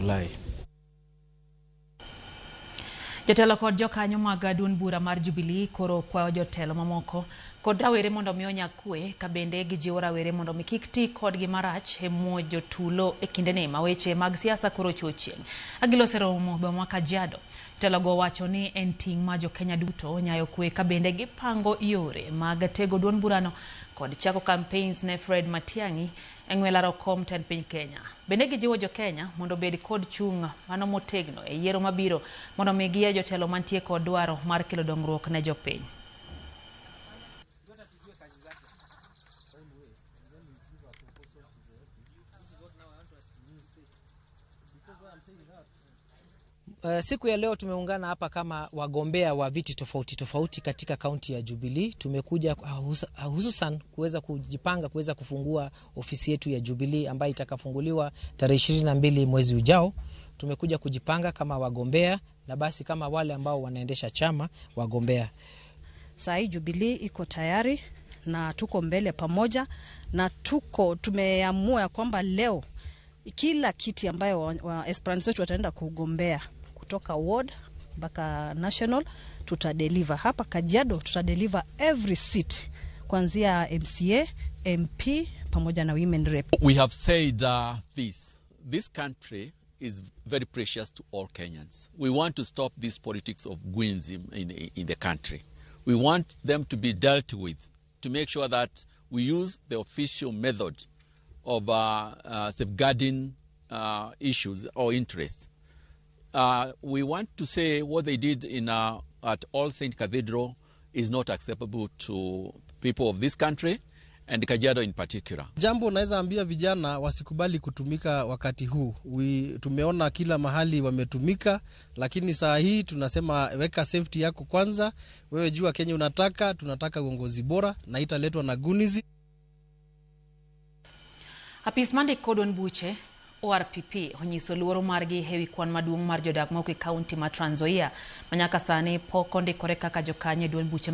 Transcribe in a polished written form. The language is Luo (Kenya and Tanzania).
July. Jotelo kod jokanyo mag duond bura mar Jubilee koro kwayo jotelo mamoko kod rawere mondo mi onya kwe ka bende gijiwo rawere mondo mi kik ti kodgi marach e muojo tulo e kindeni ma weche mag siasa koro ochopo chieng'. Agiloso romo boma ma Kajiado. Jotelo go wacho ni en ting' ma jokenya duto nyayo kwe ka bende gipango yore mag tego duond burano kod chako campaigns ne Fred Matiang'i e ng'we laro kom tend piny Kenya. Bende gijiwo jokenya mondo obed kod chung' mano motegno e yiero mabiro mondo mi giyier jotelo mantie kod dwaro mar kelo dongruok ne jopiny. Siku ya leo tumeungana hapa kama wagombea wa viti tofauti tofauti katika kaunti ya Jubilee. Tumekuja hususan kuweza kujipanga kuweza kufungua ofisi yetu ya Jubilee ambayo itakafunguliwa tarehe 22 mwezi ujao. Tumekuja kujipanga kama wagombea na basi kama wale ambao wanaendesha chama wagombea. Saa hii Jubilee iko tayari na tuko mbele pamoja na tuko tumeamua kwamba leo kila kiti ambayo wa aspirants wetu wataenda kugombea kutoka ward mpaka national tutadeliver. Hapa Kajiado tutadeliver every seat kuanzia MCA, MP pamoja na women rep. We have said this. This country is very precious to all Kenyans. We want to stop this politics of goonsism in the country. We want them to be dealt with to make sure that we use the official method of safeguarding issues or interests. We want to say what they did at All Saint Cathedral is not acceptable to people of this country and Kajiado in particular. Jambo unaweza ambia vijana wasikubali kutumika wakati huu. Tumeona kila mahali wametumika, lakini saa hii tunasema weka safety yako kwanza. Wewe jua Kenya unataka, tunataka uongozi bora na italetwa na goonism. Apis mandiko duond buche ORPP onyiso luoro margi ewi kwan maduong' mar jodak mawuok e kaunti ma Trans Nzoia ma nyaka sani pok ondikore kaka jokanyo e duond buche.